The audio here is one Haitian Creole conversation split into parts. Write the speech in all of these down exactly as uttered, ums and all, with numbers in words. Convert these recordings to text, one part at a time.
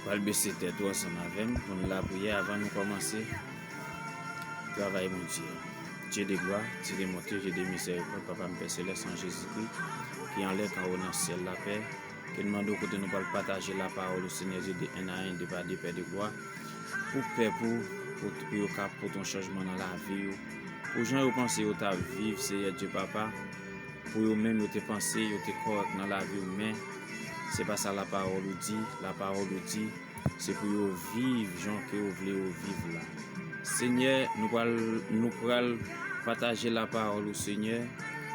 Pral bese tèt ou ansanm avè m pou n lapriyè avan nou kòmanse travay Bondye a. Dye de glwa, Dye de bonte, Dye de mizèrikòd, Papa m Pè Selès, an Jezikri, ki anlè, k anwo nan syèl la, Pè, ke n mande w kote nou pral pataje lapawòl ou, Senyè Dye, de en a en, de pa de, Pè de glwa, pou pèp ou, pou, pou yo ka pote yon chanjman nan lavi yo, pou jan yo panse yo t ap viv, Senyè Dye Papa, pou yo menm yo te panse yo te kòrèk nan lavi yo, men se pa sa lapawòl ou di. Lapawòl ou di, se pou yo viv jan ke ou vle yo viv la. Senyè, nou pral, nou pral pataje lapawòl ou, Senyè.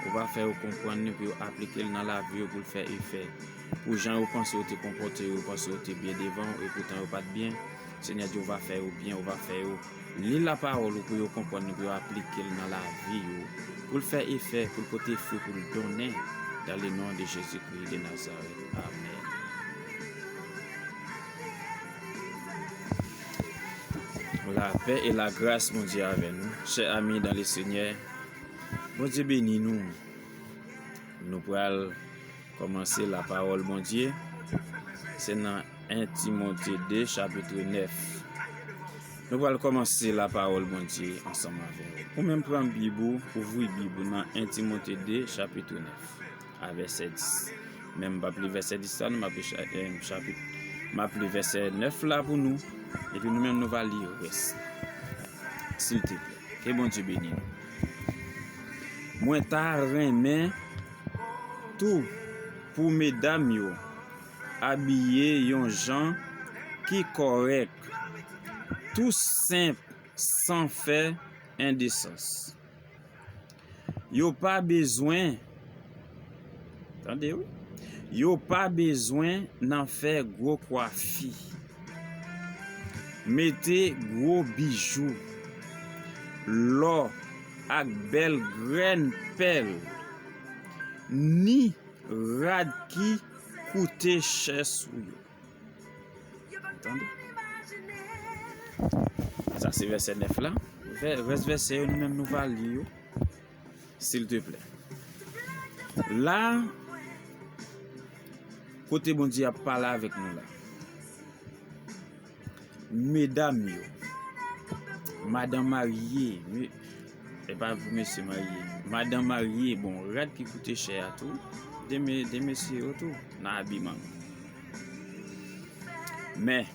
Ou va fè yo konprann li pou yo aplike l nan lavi yo pou l fè efè. Pou jan yo panse yo te konpòte yo, yo panse yo te byen devan w, epoutan yo pa t byen. Senyè Dye, ou va fè yo byen, ou va fè yo li lapawòl ou pou yo konprann li, pou yo aplike l nan lavi yo, pou l fè efè, pou l pote fwi, pou l donnen, dans le nom de Jésus-Christ de Nazareth. Amèn. Lapè e lagras Bondye avè nou. Chè ami dans le Seigneur, Bondye beni nou. Nou pral kòmanse lapawòl Bondye. Se nan en Timote de, chapit nèf. Nou pral kòmanse lapawòl Bondye ansanm avè w. Ou menm pran Bib ou, ouvri Bib ou nan en Timote de, chapit nèf, a vèsè dis. Men m p ap li vèsè dis la, non, m ap li cha-, eh, chapit, m ap li vèsè nèf la pou nou, epi nou menm nou va li rès la. Silteplè. Ke Bondye beni nou. Mwen ta renmen tou pou medam yo abiye yon jan ki kòrèk, tou senp, san fè endesans. Yo pa bezwen, tande wi, yo pa bezwen nan fè gwo kwafi, mete gwo bijou, lò ak bèl grenn pèl, ni rad ki koute chè sou yo. Tande. Sa se vèsè nèf la. Vè-, rès vèsè yo, nou menm nou va li yo. Silteplè. La, kote Bondye ap pale avèk nou la. Medam yo, madanm marye, me-, e pa pou mesye marye. Madanm marye, bon, rad ki koute chè a tou, de me-, de mesye yo tou, nan abiman. Men,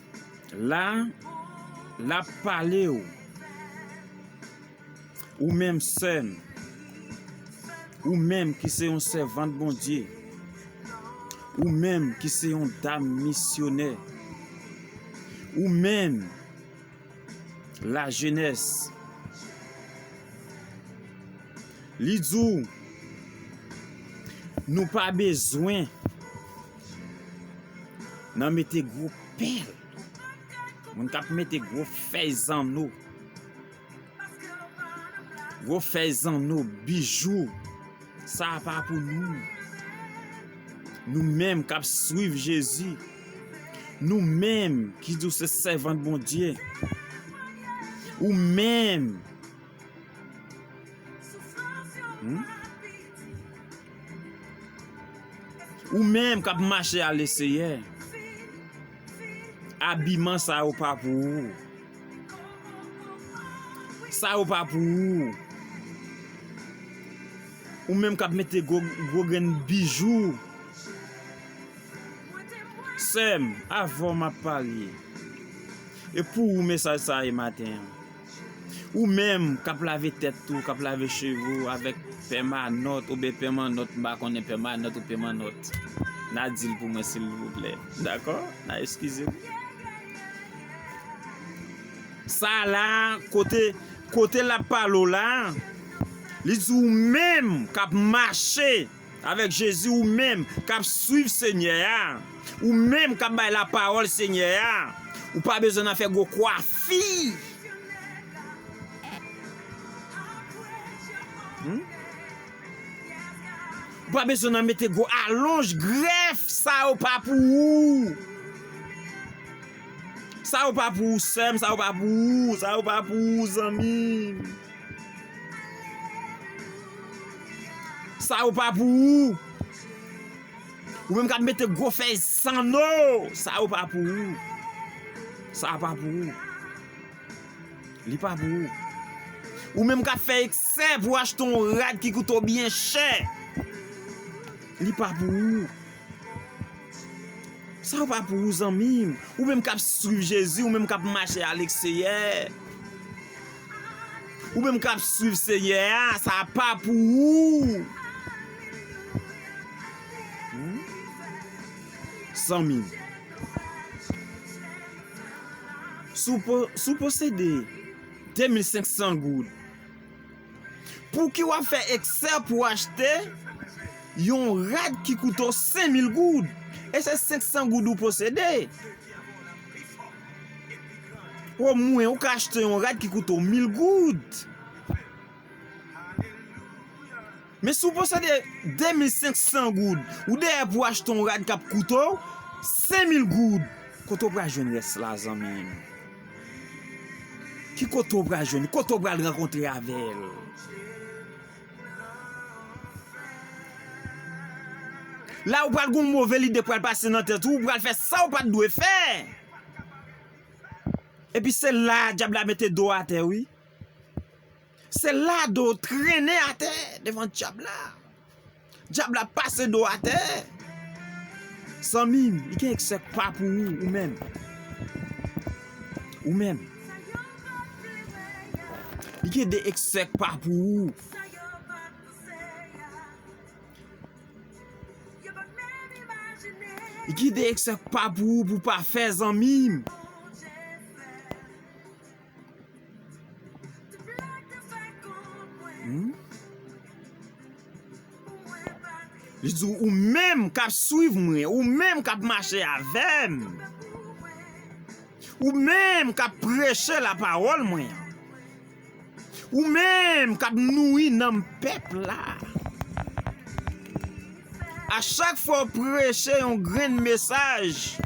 la, l ap pale w. Ou menm sè m, ou menm ki se yon sèvant Bondye, ou menm ki se yon dam misyonè, ou menm lajenès, li di w, nou pa bezwen nan mete gwo pèl, moun k ap mete gwo fèy zanno. Gwo fèy zanno, bijou, sa a pa pou nou. Nou menm k ap swiv Jezi, nou menm ki di w se sèvant Bondye, ou menm, hmm? Ou menm k ap mache a Leseyè, abiman sa yo pa pou ou. Sa yo pa pou ou. Ou menm k ap mete gwo, gwo grenn bijou. Sè m, avè w m ap pale. E pou ou mesaj sa ye maten an. Ou menm k ap lave tèt ou, k ap lave cheve w avèk pèmanòt oubyen pèmanòt, m pa konnen pèmanòt ou pèmanòt. N a di l pou mwen silvouplè. Dakò? N a eskize m. Sa la, kote, kote l ap pale w la, li di ou menm k ap mache avèk Jezi, ou menm k ap swiv Senyè a, ou menm k ap bay lapawòl Senyè a, ou pa bezwen nan fè gwo kwafi. Hmm? Ou pa bezwen nan mete gwo alonj, grèf, sa yo pa pou ou. Sa yo pa pou ou, sè m, sa yo pa pou ou, sa yo pa pou ou, zanmi m. Sa yo pa pou ou. Ou menm k ap mete gwo fèy zanno, sa yo pa pou ou. Sa pa pou ou. Li pa pou ou. Ou menm k ap fè eksè pou achte yon rad ki koute w byen chè. Li pa pou ou. Sa pa pou ou, zanmi m. Ou menm k ap swiv Jezi, ou menm k ap mache avèk Seyè. Ou menm k ap swiv Seyè a, sa pa pou ou. Hmm? Zanmi m. Si w po-, si w posede de mil senk san goud, pouki w ap fè eksè pou w achte yon rad ki koute w senk mil goud? E se senk san goud ou posede. Omwen, ou ka achte yon rad ki koute w mil goud. Men si w posede de mil senk san goud, ou dèyè pou w achte yon rad k ap koute w senk mil goud, kote w pral jwenn rès la, zanmi m? Ki kote w pral jwenn? Kote w pral rankontre avè l? La ou pral gen yon move lide pral pase nan tèt ou, ou pral fè sa ou pa t dwe fè. Epi se la dyab la mete do atè, wi. Se la do trennen atè devan dyab la. Dyab la pase do atè. Zanmi m, li gen eksè k pa pou ou, ou menm. Ou menm. Li gen de eksè k pa pou ou. Li gen de eksè k pa pou ou, pou w pa fè, zanmi m. Hmm? Li di w, ou menm k ap swiv mwen, ou menm k ap mache avè m, ou menm k ap preche lapawòl mwen an, ou menm k ap nouri nanm pèp la. A chak fwa w preche yon grenn mesaj,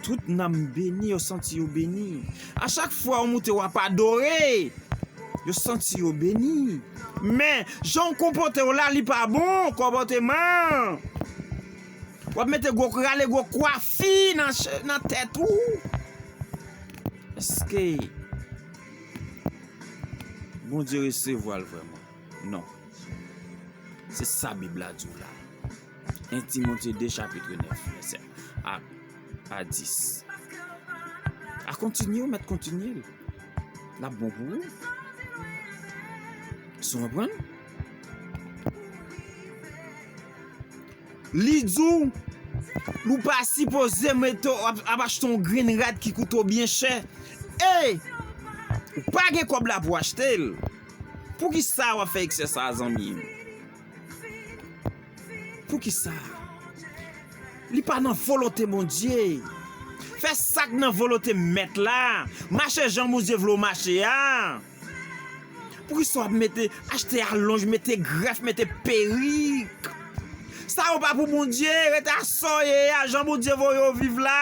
tout nanm beni, yo santi yo beni. A chak fwa w moute, w ap adore, yo santi yo beni. Men, jan w konpòte w la, li pa bon, konpòteman. W ap mete gwo, rale gwo kwafi nan che-, nan tèt ou. Èske Bondye resevwa l vrèman? Non. Se sa Bib la di w la. En Timotye de chapit nèf, vèsè a, a dis. A kontinye, w mèt kontinye l. L ap bon pou ou. Èske w konprann? Li di w, ou pa sipoze mete w ap, ap achte yon grenn rad ki koute w byen chè. E ou pa gen kòb la pou w achte l. Poukisa w ap fè eksè sa a, zanmi m? Poukisa? Li pa nan volonte Bondye. Fè sa k nan volonte Mèt la. Mache jan Bondye vle w mache a. Poukisa w ap mete, achte alonj, mete grèf, mete perik? Sa yo pa pou Bondye, rete a sa w ye a, jan Bondye voye w viv la.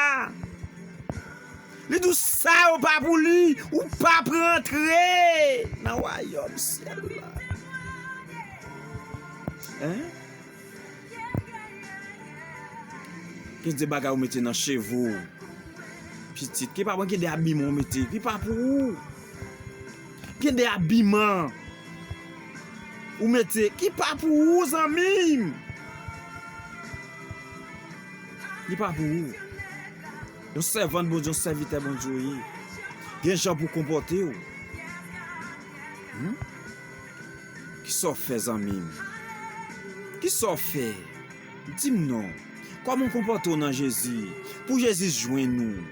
Li di w sa yo pa pou li, ou p ap rantre nan wayòm syèl la. Hein? Gen de bagay ou mete nan cheve w. Pitit, ki pa bon, gen de abiman ou mete, ki pa pou ou. Gen de abiman ou mete, ki pa pou ou, zanmi m. Li pa pou ou. Yon sèvant Bondye, yon sèvitè Bondye ou ye. Gen jan pou w konpòte w. Hmm? Kisa w fè, zanmi m? Kisa w fè? Di m non. Kòman w konpòte w nan Jezi? Pou Jezi jwenn ou.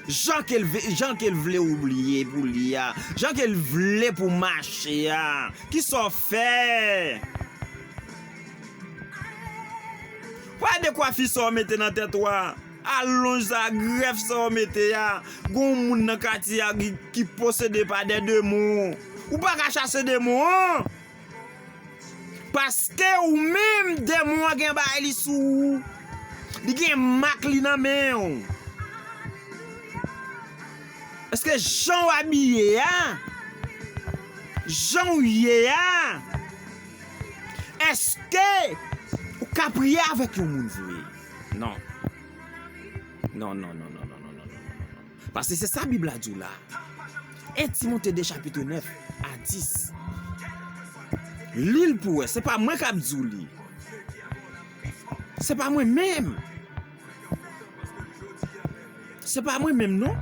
Jan ke l ve-, jan ke l vle w ye pou li a. Jan ke l vle pou w mache a. Kisa w fè? Gade kwafi sa w mete nan tèt ou a. Alonj sa, grèf sa w mete a. Gon moun nan katye a ki, ki posede pa de demon. Ou pa ka chase demon an. Paske ou menm, demon an gen bagay li sou ou. Li gen mak li nan men w. Èske jan w abiye a, jan w ye a, èske ou ka priye avèk yon moun vre? Non. Non, non, non, non. Paske se sa Bib la di w la. En Timote de chapit nèf a dis. Li l pou w wè, se pa mwen k ap di w li. Se pa mwen menm. Se pa mwen menm, non.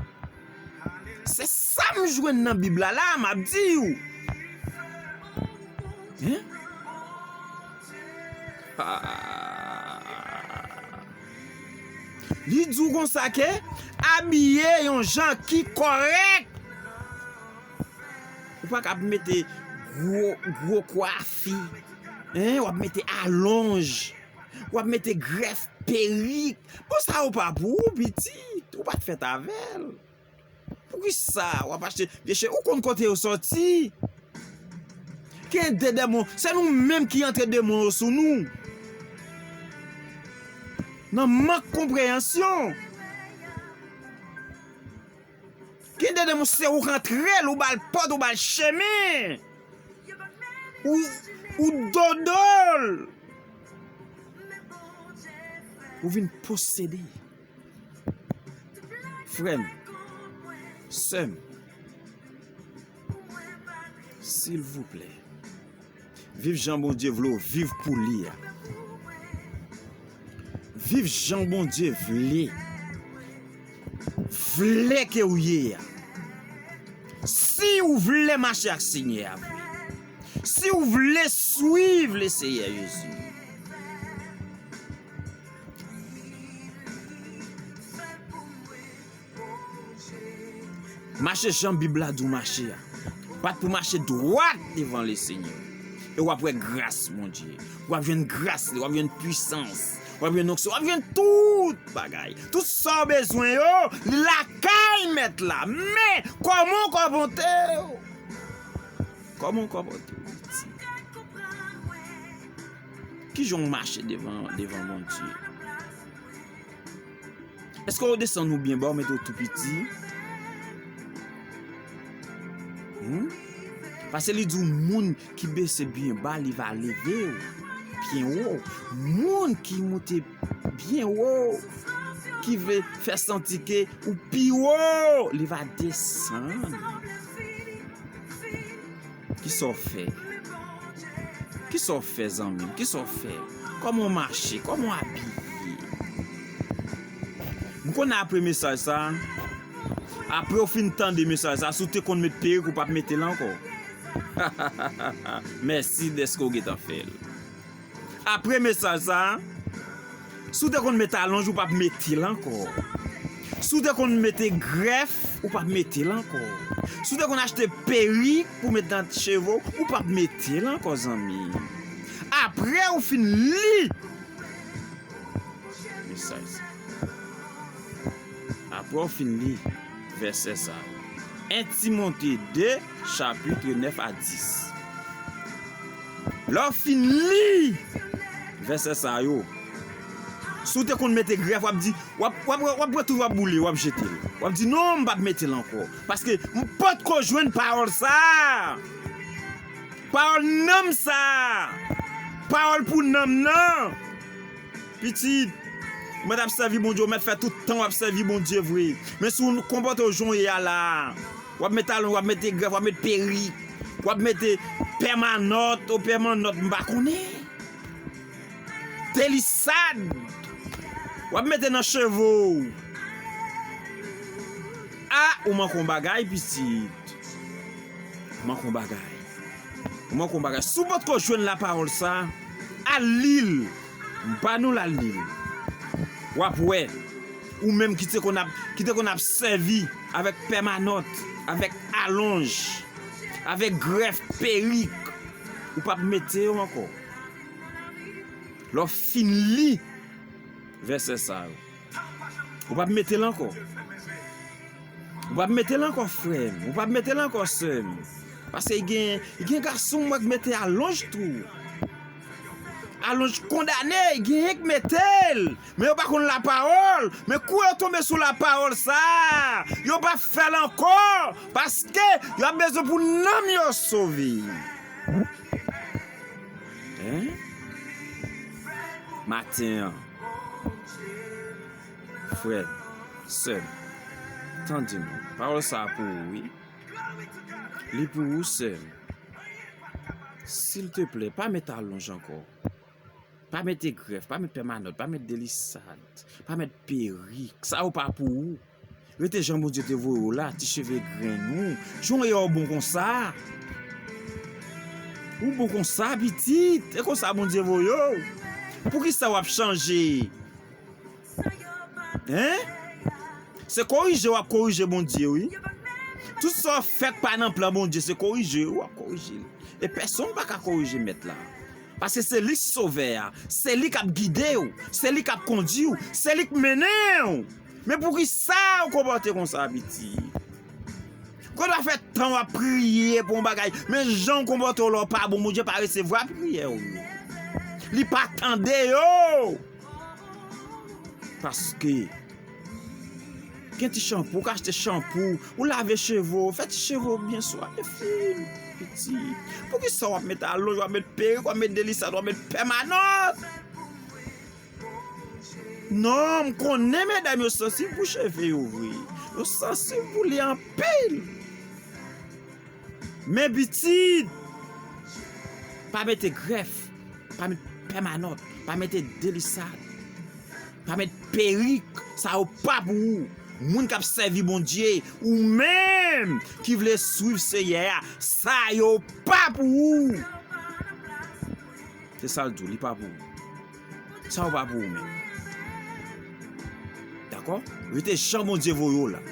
Se sa m jwenn nan Bib la, la, m ap di w. Hein? Ah. Li di w konsa ke abiye yon jan ki kòrèk. Ou pa ka ap mete gwo, gwo kwafi. Hein? W ap mete alonj. W ap mete grèf, perik. Bon, sa yo pa pou ou, pitit. Ou pa t fèt avè l. Poukisa w ap achte vye cheve? Ou konn kote yo sòti? Gen de demon, se nou menm ki antre demon yo sou nou. Nan mank konpreyansyon. Gen de demon, se ou k antre l, ou ba l pòt, ou ba l chemen. Ou, ou dodo l. Ou vin posede. Frè m, sè m, silvouplè, viv jan Bondye vle w viv pou li a. Viv jan Bondye vle. Vle ke w ye a. Si w vle mache ak Senyè a vre. Si w vle swiv Leseyè Jezi. Mache jan Bib la di w mache a. Bat pou mache dwat devan Lesenyè. E w ap wè gras Bondye. W ap jwenn gras li, w ap jwenn pwisans, w ap jwenn onksyon, w ap jwenn tout bagay. Tout sa w bezwen yo, li lakay Mèt la. Men, kòman w kòpòte w? Kòman w kòpòte w, pitit? Kijan w mache devan, devan Bondye? Èske w desann ou byen ba, w mete w tou piti? Hmm? Paske li di w, moun ki bese byen ba, li va leve w byen wo. Moun ki moute byen wo, ki vle fè santi ke ou pi wo, li va desann. Kisa w fè? Kisa w fè, zanmi m? Kisa w fè? Kòman w mache? Kòman w abiye? M konnen apre mesaj sa, apre w fin tande mesaj sa, si w te konn met perik, ou p ap mete l ankò. Mèsi dèske w gentan fè l. Apre mesaj sa, si w te konn mete alonj, ou p ap mete l ankò. Si w te konn mete grèf, ou p ap mete l ankò. Si w te konn achte perik pou met nan cheve w, ou p ap mete l ankò, zanmi. Apre w fin li mesaj sa. Apre w fin li vèsè sa yo. En Timote de, chapit nèf a dis. Lè w fin li vèsè sa yo, si w te konn mete grèf, w ap di, w ap, w ap, w ap pran tout, w ap boule, w ap jete l. W ap di, "Non, m p ap mete l ankò. Paske m potko jwenn pawòl sa a. Pawòl nanm sa a. Pawòl pou nanm nan." Pitit, ou mèt ap sèvi Bondye, ou mèt fè tout tan w ap sèvi Bondye vre. Men si w konpòte w jan w ye a la, w ap mete alonj, w ap mete grèf, w ap mete perik, w ap mete pèmanòt, o pèmanòt, m pa konnen. Delisad, w ap mete nan cheve w. A, ou manke yon bagay, pitit. Ou manke yon bagay. Ou manke yon bagay. Si w potko jwenn lapawòl sa, al li l. M ba nou l al li l. W ap wè. Ou menm ki te konn ap, ki te konn ap sèvi avèk pèmanòt, avèk alonj, avèk grèf, perik, ou p ap mete yo ankò. Lè w fin li vèsè sa yo, ou p ap mete l ankò. Ou p ap mete l ankò, frè m. Ou p ap mete l ankò, sè m. Paske gen, gen gason m wè k mete alonj tou. Alonj kondane, genyen k mete l. Men yo pa konn lapawòl. Men kou yo tonbe sou lapawòl sa a, yo p ap fè l ankò. Paske y ap bezwen pou nanm yo sove. Hein? Maten an, frè m, sè m, Tande m, pawòl sa a pou ou, wi. Li pou ou sèl. Silteplè, pa met alonj ankò. Pa mete grèf, pa met pèmanòt, pa met delisad, pa met perik. Sa yo pa pou ou. Rete jan Bondye te voye w la, ti cheve grenn ou. Jan w ye a w bon konsa. Ou bon konsa, pitit. E konsa Bondye voye w. Poukisa w ap chanje? Hein? Se korije w ap korije Bondye, wi. Tout sa w fè k pa nan plan Bondye, se korije w ap korije l. E pèsonn pa ka korije Mèt la. Paske se li k Sovè a, se li k ap gide w, se li k ap kondui w, se li k mennen w. Men poukisa w konpòte konsa, pitit? Ou dwa fè tan w ap priye pou yon bagay, men jan w konpòte w la w pa bon, Bondye pa resevwa priyè w yo. Li pa tande yo. Paske gen ti chanpou, ou ka achte chanpou, ou lave cheve w, fè ti cheve w byen swav, e fin, pitit. Poukisa w ap met alonj, w ap met perik, w ap met delisad, w ap met pèmanòt? Non, m konnen medam yo sansib pou cheve yo vre. Yo sansib pou li anpil. Men pitit, pa mete grèf, pa met pèmanòt, pa mete delisad, pa met perik, sa yo pa pou ou. Moun k ap sèvi Bondye, ou menm ki vle swiv Seyè a, sa yo pa pou ou. Se sa l di w, li pa pou ou. Sa yo pa pou ou menm. Dakò? Rete jan Bondye voye w la.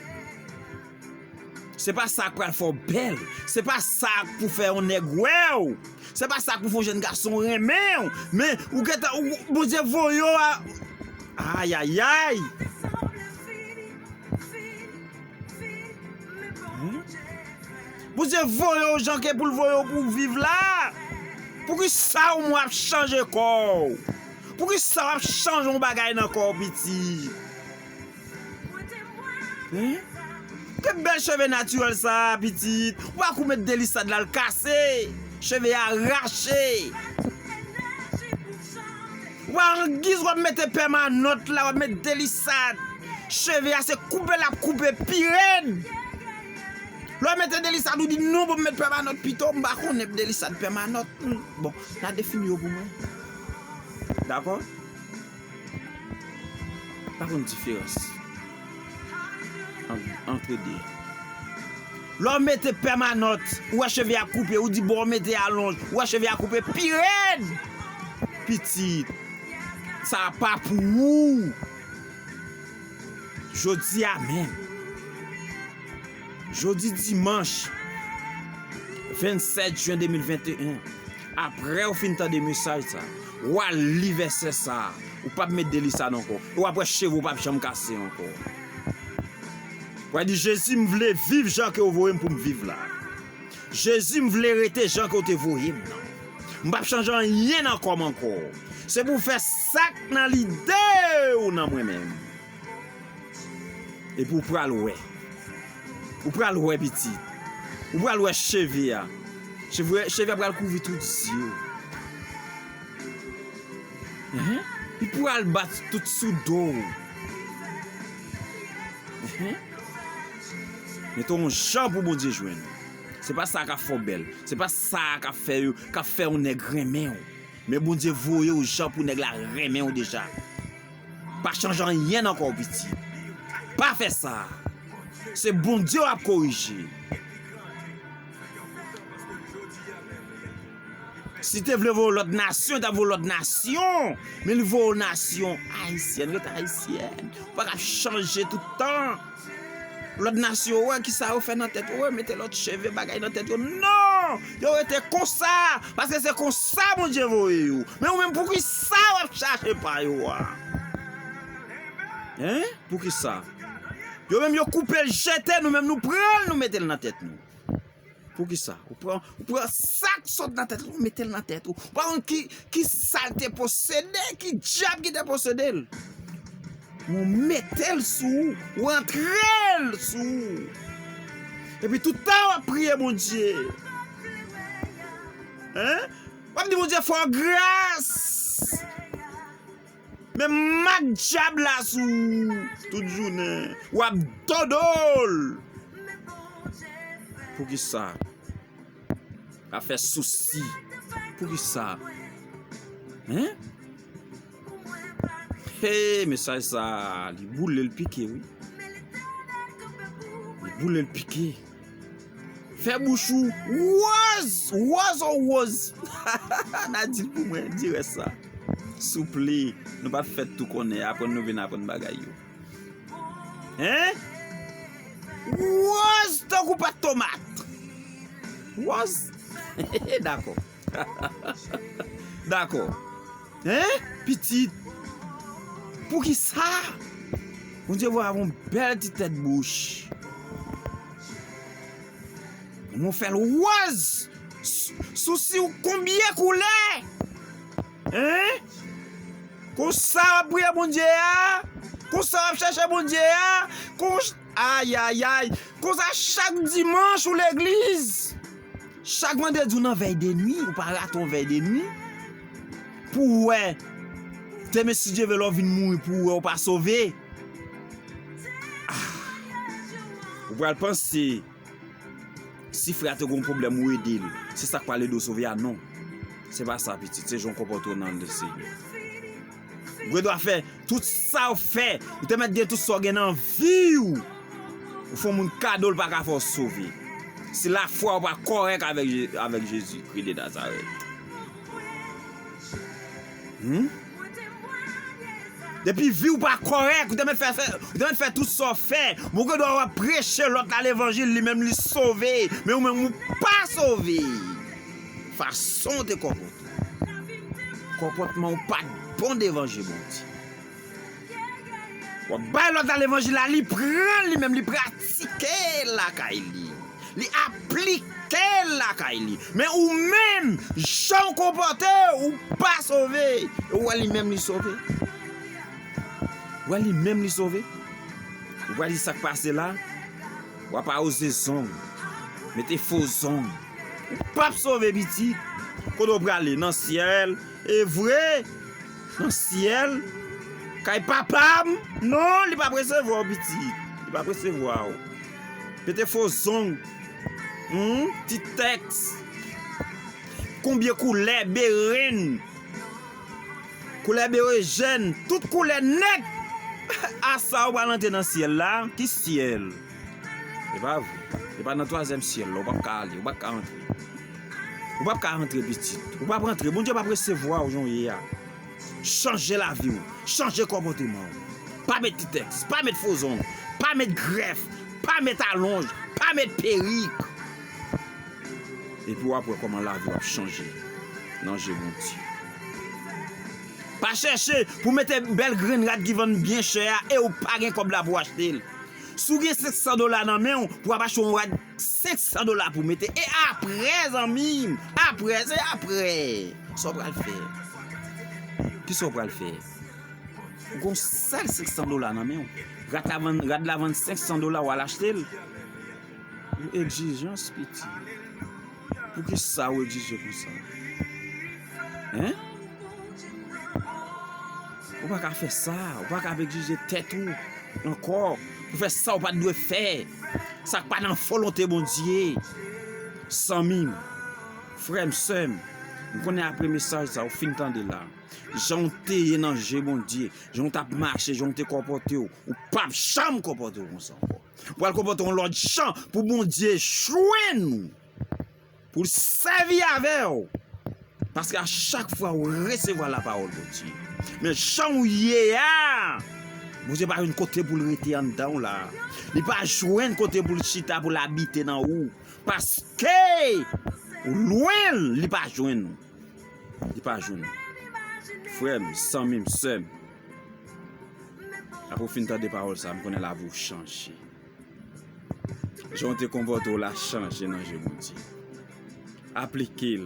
Se pa sa k pral fè w bèl. Se pa sa k pou fè yon nèg wè w. Se pa sa k pou fè yon jèn gason renmen w. Men, ou gentan, ou, Bondye voye w a. Ayayay! Hmm? Bondye voye w jan ke pou l voye w pou w viv la. Poukisa w mwen ap chanje kò w? Poukisa w ap chanje yon bagay nan kò w, pitit? Hein? Ke bèl cheve natirèl sa a, pitit. Ou pa kou met delisad la, l kase. Cheve a rache. Ou pa angiz w ap mete pèmanòt la, w ap met delisad. Cheve a se koupe l ap koupe pi rèd. Lè w mete delisad, ou di non, bon, m met pèmanòt pito, m pa konnen delisad pèmanòt. Hmm, bon, n a defini yo pou mwen. Dakò? Pa konn diferans ant, antre de. Lè w mete pèmanòt, ou wè cheve a koupe, ou di bon, w mete alonj, ou wè cheve a koupe pi rèd. Pitit, sa pa pou ou. Jodi a menm, jodi dimanch vennsèt jen de mil venteyen, apre w fin tande mesaj sa, w al li vèsè sa, ou p ap met delisad ankò, e w ap wè cheve w p ap janm kase ankò. W a di, Jezi, m vle viv jan ke w voye m pou m viv la. Jezi, m vle rete jan ke w te voye m nan. M p ap chanje anyen nan kò m ankò. Se pou w fè sa k nan lide w nan mwen menm. Epi w pral wè. Ou pral wè, pitit. Ou pral wè cheve a. Cheve, cheve a pral kouvri tout zye w. Enhen. Li pral bat tout sou do w. Enhen. Men te yon jan pou Bondye jwenn ou. Se pa sa k ap fè w bèl. Se pa sa k ap fè yo, k ap fè yon nèg renmen w. Men Bondye voye w jan pou nèg la renmen w deja. Pa chanje anyen nan kò w, pitit. Pa fè sa. Se Bondye w ap korije. Si te vle voye w lòt nasyon, li t ap voye w lòt nasyon. Men li voye w nasyon ayisyèn, rete ayisyèn. Ou pa ka ap chanje tout tan. Lòt nasyon, wè kisa yo fè nan tèt yo, wè mete lòt cheve bagay nan tèt yo. Non! Yo rete konsa, paske se konsa Bondye voye yo. Men ou menm, poukisa w ap chache pa yo a? Hein? Poukisa? Yo menm yo koupe l jete, nou menm nou pran l, nou mete l nan tèt nou. Poukisa? Ou pran, ou pran sa k sot nan tèt ou, ou mete l nan tèt ou. Ou pa konn ki, ki sa l te posede, ki dyab ki te posede l. Ou mete l sou ou, ou antre l sou ou. Epi tout tan w ap priye Bondye. Hein? W ap di Bondye fè w gras. Men mak dyab la sou ou tout jounen. W ap dodol. Poukisa? W ap fè sousi. Poukisa? Hein? Hey, mesaj sa, li boule, l pike, wi. Li boule, l pike. Fè bouch ou wòz, wòz, o wòz. N a di l pou mwen, di rès sa. Souple, nou pa t fèt tou konnen, aprann nou vin aprann bagay yo. Hein? Wòz tankou pat tomat. Wòz? Dakò. Dakò. Hein? Pitit. Poukisa? Bondye voye avè w yon bèl ti tèt bouch. Mwen fè l wòz. Sou, sou si w konbyen koulè? Hein? Konsa w ap priye Bondye a? Konsa w ap chèche Bondye a? Konsa, ayayay. Konsa chak dimanch ou legliz. Chak vandredi ou nan vèy de nwi, ou pa rate yon vèy de nwi. Pou w wè, demen si Dye vle lè w vin mouri pou w wè ou pa sove. Ah. Ou pral panse si frè a te gon pwoblèm ou ede l, se sa k pral ede w sove a, non. Se pa sa, pitit, se jan w konpòte w nan le Senyè. Ou gen dwa fè tout sa w fè, ou te mèt gen tout sa w gen nan vi w. Ou fè yon moun kado, l pa ka fè w sove. Si lafwa w pa kòrèk avèk Je-, avèk Jezi Kris de Nazarèt. Hmm? Depi vi w pa kòrèk, ou te mèt fè, fè, ou te mèt fè tout sa w fè. Bon, gen dwa w ap preche lòt la levanjil, li menm li sove, men ou menm ou pa sove. Fason w te konpòte w, konpòtman w pa t bon devan je Bondye. W ap bay lòt la levanjil la, li pran l, li menm li pratike l lakay li. Li aplike l lakay li. Men ou menm, jan w konpòte w, ou pa sove. E ou wè li menm li sove. Ou wè li menm li sove. Ou pral di sa k pase la. W ap awoze zong. Mete fo zong. Ou p ap sove, pitit. Kote w prale? Nan syèl. E vre? Nan syèl? Kay papa m? Non, li p ap resevwa w, pitit. Li p ap resevwa w. Mete fo zong. Hmm? Ti tèks. Konbyen koulè, beren. Koulè berejèn, tout koulè nèg. A sa ou pral antre nan syèl la? Ki syèl? E pa vre. E pa nan twazyèm syèl la, ou p ap ka ale, ou p ap ka antre. Ou p ap ka antre, pitit. Ou p ap antre. Bondye p ap resevwa w jan w ye a. Chanje lavi w. Chanje konpòteman w. Pa met titèks, pa met fo zong, pa met grèf, pa met alonj, pa met perik. Epi w ap wè kòman lavi w ap chanje nan je Bondye. Pa chèche pou mete bèl grenn rad ki vann byen chè a e ou pa gen kòb la pou achte l. Si w gen senk san dola nan men w, pou w ap achte yon rad senk san dola pou mete. E apre, zanmi m, apre, se apre. Sa w pral fè? Kisa w pral fè? Ou gon sèl senk san dola nan men w. Rad la vann, rad la vann senk san dola, w al achte l. Ou egzijans, pitit. Poukisa ou egzije konsa? Hein? Ou pa ka fè sa. Ou pa ka ap egzije tèt ou ankò pou fè sa ou pa t dwe fè. Sa k pa nan volonte Bondye. Zanmi m, frè m, sè m, m konnen apre mesaj sa, ou fin tande la. Jan w te ye nan je Bondye, jan w t ap mache, jan w te konpòte w, ou p ap janm konpòte w konsa ankò. Ou pral konpòte w yon lòt jan pou Bondye jwenn ou, pou l sèvi avè w. Paske a chak fwa ou resevwa lapawòl Bondye. Men jan w ye a, Bondye pa jwenn kote pou l rete anndan w la. Li pa jwenn kote pou l chita, pou l abite nan ou. Paske ou lwen l, li pa jwenn ou. Li pa jwenn ou. Frè m, zanmi m, sè m, apre w fin tande pawòl sa, m konnen lavi w chanje. Jan w te konpòte w la chanje nan je Bondye. Aplike l,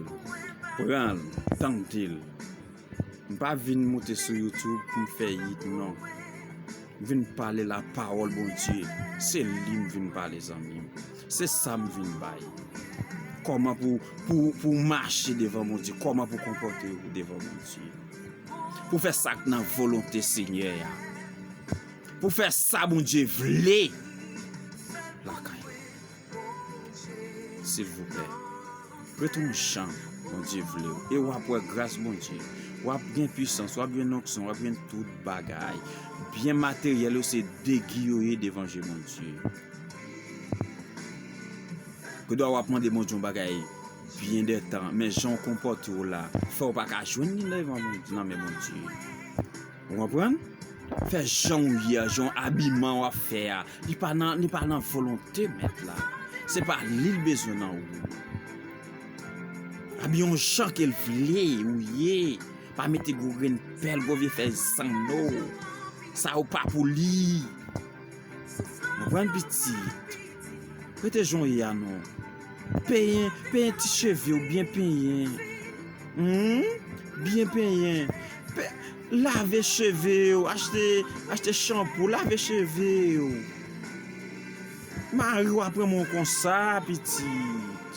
pran l, tande l. M pa vin moute sou YouTube pou m fè yit, non. M vin pale lapawòl Bondye. Se li m vin pale, zanmi m. Se sa m vin bay. Kòman pou, pou, pou w mache devan Bondye, kòman pou w konpòte w devan Bondye. pou fè sa k nan volonte Senyè a, pou fè sa Bondye vle lakay ou. Silvouplè, rete yon jan Bondye vle w, e w ap wè gras Bondye. W ap gen pisans, w ap gen onksyon, w ap gen tout bagay. Byen materyèl yo se degi yo ye devan je Bondye. Gendwa w ap mande Bondye yon bagay byen dè tan, men jan w konpòte w la fè w pa ka jwenn li nan men Bondye. Ou konprann? Fè jan w ye a, jan abiman w ap fè a, li pa nan, li pa nan volonte Mèt la. Se pa li l bezwen nan ou. Abiye yon jan ke l vle ou ye. Pa mete gwo grenn pèl, gwo vye fèy zanno. Sa yo pa pou li. Konprann pitit. Rete jan w ye a non. Penyen, penyen ti cheve w, byen penyen. Hmm? Byen penyen. Pe, lave cheve w, achte, achte chanpou, lave cheve w. Mari w ap renmen w konsa, pitit.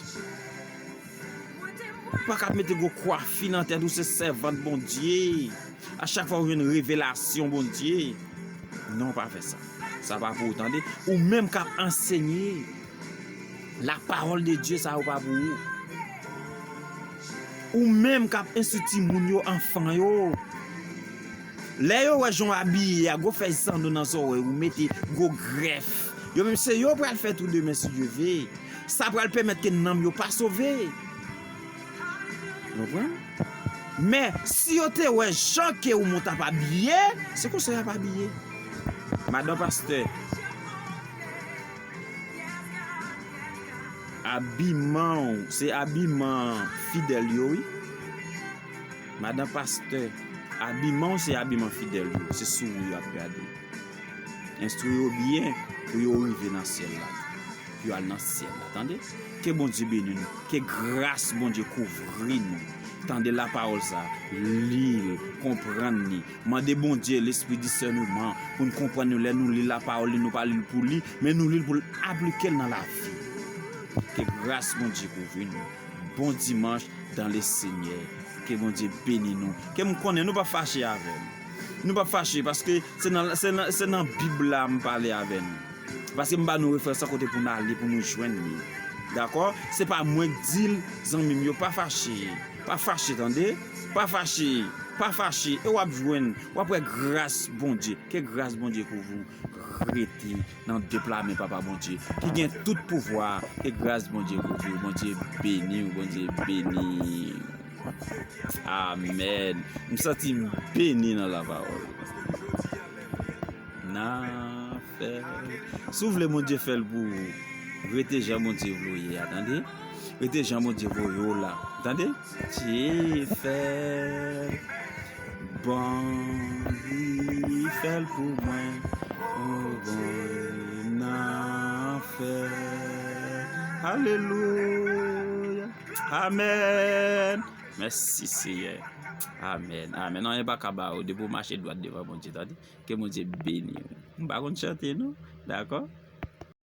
Ou pa ka ap mete gwo kwafi nan tèt ou, se sèvant Bondye. A chak fwa ou jwenn revelasyon Bondye. Non, pa fè sa. Sa pa pou ou, tande. Ou menm k ap ansenye la parole de Dieu, sa yo pa pou ou. Ou menm k ap enstrui timoun yo, anfan yo. Lè yo wè jan w abiye a, gwo fèy zanno nan zòrèy ou, mete gwo grèf. Yo menm se yo pral fè tou demen si Dye ve. Sa pral pèmèt ke nanm yo pa sove. Ou konprann? Men, si yo te wè jan ke ou moun t ap abiye, se konsa y ap abiye. Madan pastè, abiman w, se abiman fidèl yo, wi. Madan pastè, abiman w, se abiman fidèl yo. Se sou ou y ap gade. Enstwi yo byen pou yo rive nan syèl la tou. Pou yo al nan syèl la, tande? Ke Bondye beni nou. Ke gras Bondye kouvri nou. Tande lapawòl sa, li l, konprann li. Mande Bondye lespri disèneman pou n konprann nou lè nou li lapawòl li, nou pa li l pou li, men nou li l pou l aplike l nan lavi. Ke gras Bondye kouvri nou. Bon dimanch dans le Seigneur. Ke Bondye beni nou. Ke m konnen nou p ap fache avè m. Nou p ap fache paske se nan, se nan, se nan Bib la m pale avè nou. Paske m ba nou referans kote pou n ale, pou nou jwenn li. Dakò? Se pa mwen k di l, zanmi m yo, pa fache. Pa fache, tande? Pa fache. Pa fache. E w ap jwenn, w ap wè gras Bondye. Ke gras Bondye kouvri w. Rete nan de pla men Papa Bondye, ki gen tout pouvwa, ke gras Bondye kouvri w, Bondye beni w, Bondye beni w. Amèn. M santi m beni nan lapawòl. Nan fè. Si w vle Bondye fè l pou ou, rete jan Bondye vle w ye a, tande? Rete jan Bondye voye w la, tande? Dye fè l. Bon, li fè l pou mwen. O bon, nan fè. Alelouya. Amèn. Mèsi, Seyè. Amèn. Amèn. Anyen pa ka ba ou. Depi w mache dwat devan Bondye, tande. Ke Bondye beni w. M pa konn chante, non. Dakò?